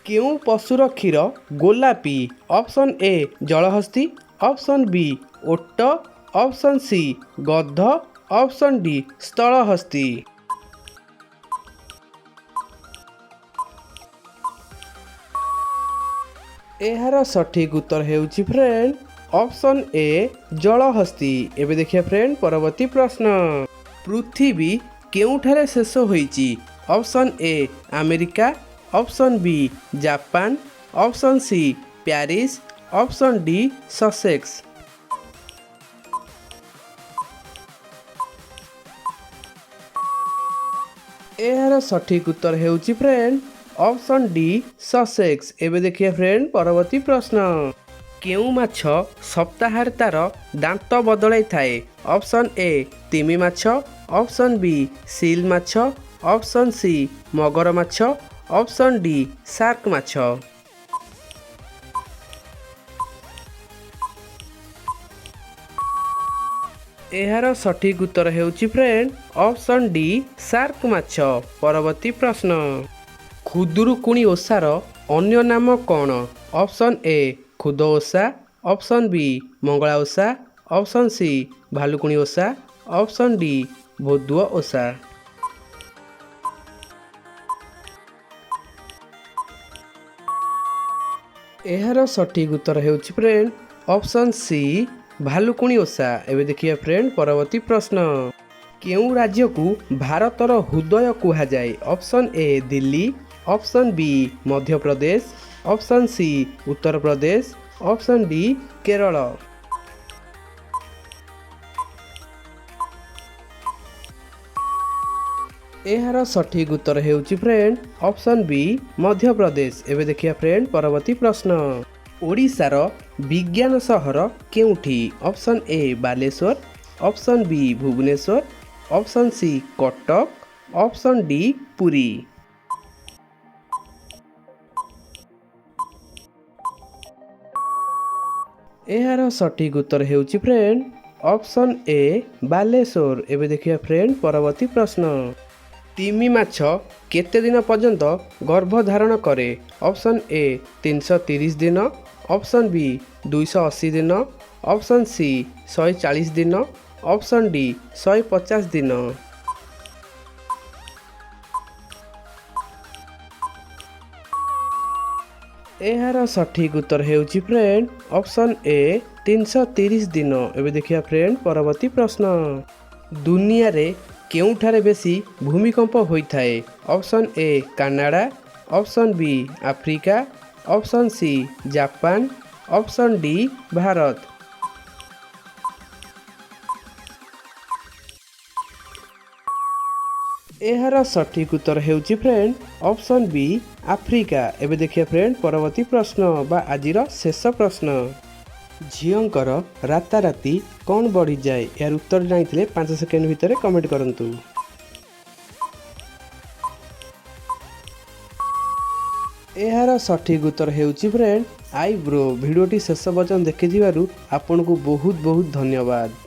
କେଉଁ ପଶୁର କ୍ଷୀର ଗୋଲାପୀ? ଅପସନ୍ ଏ ଜଳହସ୍ତୀ, ଅପସନ୍ ବି ଓଟ, ଅପସନ୍ ସି ଗଧ, ଅପସନ୍ ଡି ସ୍ଥଳହସ୍ତୀ। ଏହାର ସଠିକ୍ ଉତ୍ତର ହେଉଛି ଫ୍ରେଣ୍ଡ, ଅପସନ୍ ଏ ଜଳହସ୍ତୀ। ଏବେ ଦେଖିବା ଫ୍ରେଣ୍ଡ, ପରବର୍ତ୍ତୀ ପ୍ରଶ୍ନ। ପୃଥିବୀ କେଉଁଠାରେ ଶେଷ ହୋଇଛି? Option A America, option B Japan, option C Paris, option D Sussex. ଏହାର ସଠିକ୍ ଉତ୍ତର ହେଉଛି ଫ୍ରେଣ୍ଡ, ଅପସନ୍ ଡି ସସେକ୍ସ। ଏବେ ଦେଖିବା ଫ୍ରେଣ୍ଡ, ପରବର୍ତ୍ତୀ ପ୍ରଶ୍ନ। କେଉଁ ମାଛ ସପ୍ତାହରେ ତାର ଦାନ୍ତ ବଦଳାଇଥାଏ? ଅପସନ୍ ଏ ତିମି ମାଛ, ଅପସନ୍ ବି ସିଲ୍ ମାଛ, ଅପସନ୍ ସି ମଗର ମାଛ, ଅପସନ୍ ଡି ସାର୍କ ମାଛ। ଏହାର ସଠିକ୍ ଉତ୍ତର ହେଉଛି ଫ୍ରେଣ୍ଡ, ଅପସନ୍ ଡି ସାର୍କ ମାଛ। ପରବର୍ତ୍ତୀ ପ୍ରଶ୍ନ। ଖୁଦୁରୁକୁଣୀ ଓଷାର ଅନ୍ୟ ନାମ କ'ଣ? ଅପସନ୍ ଏ ଖୁଦ ଓଷା, ଅପସନ୍ ବି ମଙ୍ଗଳା ଓଷା, ଅପସନ୍ ସି ଭାଲୁକୁଣୀ ଓଷା, ଅପସନ୍ ଡି ଭୋଦୁଅ ଓଷା। ଏହାର ସଠିକ୍ ଉତ୍ତର ହେଉଛି ଫ୍ରେଣ୍ଡ, ଅପସନ୍ ସି ଭାଲୁକୁଣୀ ଓଷା। ଏବେ ଦେଖିବା ଫ୍ରେଣ୍ଡ, ପରବର୍ତ୍ତୀ ପ୍ରଶ୍ନ। କେଉଁ ରାଜ୍ୟକୁ ଭାରତର ହୃଦୟ କୁହାଯାଏ? Option A Delhi, option B Madhya Pradesh, option C Uttar Pradesh, option D Kerala. ଏହାର ସଠିକ୍ ଉତ୍ତର ହେଉଛି ଫ୍ରେଣ୍ଡ, ଅପସନ୍ ବି ମଧ୍ୟପ୍ରଦେଶ। ଏବେ ଦେଖିବା ଫ୍ରେଣ୍ଡ, ପରବର୍ତ୍ତୀ ପ୍ରଶ୍ନ। ଓଡ଼ିଶାର ବିଜ୍ଞାନ ସହର କେଉଁଠି? Option A Balasore, option B Bhubaneswar, option C Cuttack, option D Puri. ଏହାର ସଠିକ୍ ଉତ୍ତର ହେଉଛି ଫ୍ରେଣ୍ଡ, ଅପସନ୍ ଏ ବାଲେଶ୍ୱର। ଏବେ ଦେଖିବା ଫ୍ରେଣ୍ଡ, ପରବର୍ତ୍ତୀ ପ୍ରଶ୍ନ। ତିମି ମାଛ କେତେ ଦିନ ପର୍ଯ୍ୟନ୍ତ ଗର୍ଭଧାରଣ କରେ? ଅପସନ୍ ଏ 330 ଦିନ, ଅପସନ୍ ବି 280 ଦିନ, ଅପସନ୍ ସି 140 ଦିନ, ଅପସନ୍ ଡି 150 ଦିନ। ଏହାର ସଠିକ୍ ଉତ୍ତର ହେଉଛି ଫ୍ରେଣ୍ଡ, ଅପସନ୍ ଏ 330 ଦିନ। ଏବେ ଦେଖିବା ଫ୍ରେଣ୍ଡ, ପରବର୍ତ୍ତୀ ପ୍ରଶ୍ନ। ଦୁନିଆରେ କେଉଁଠାରେ ବେଶୀ ଭୂମିକମ୍ପ ହୋଇଥାଏ? Option A Canada, option B Africa, option C Japan, option D Bharat. ଏହାର ସଠିକ୍ ଉତ୍ତର ହେଉଛି ଫ୍ରେଣ୍ଡ, ଅପସନ୍ ବି ଆଫ୍ରିକା। ଏବେ ଦେଖିବା ଫ୍ରେଣ୍ଡ, ପରବର୍ତ୍ତୀ ପ୍ରଶ୍ନ ବା ଆଜିର ଶେଷ ପ୍ରଶ୍ନ। ଝିଅଙ୍କର ରାତାରାତି କ'ଣ ବଢ଼ିଯାଏ? ଏହାର ଉତ୍ତର ଜାଣିଥିଲେ 5 ସେକେଣ୍ଡ ଭିତରେ କମେଣ୍ଟ କରନ୍ତୁ। ଏହାର ସଠିକ୍ ଉତ୍ତର ହେଉଛି ଫ୍ରେଣ୍ଡ, ଆଇବ୍ରୋ। ଭିଡ଼ିଓଟି ଶେଷ ପର୍ଯ୍ୟନ୍ତ ଦେଖିଥିବାରୁ ଆପଣଙ୍କୁ ବହୁତ ବହୁତ ଧନ୍ୟବାଦ।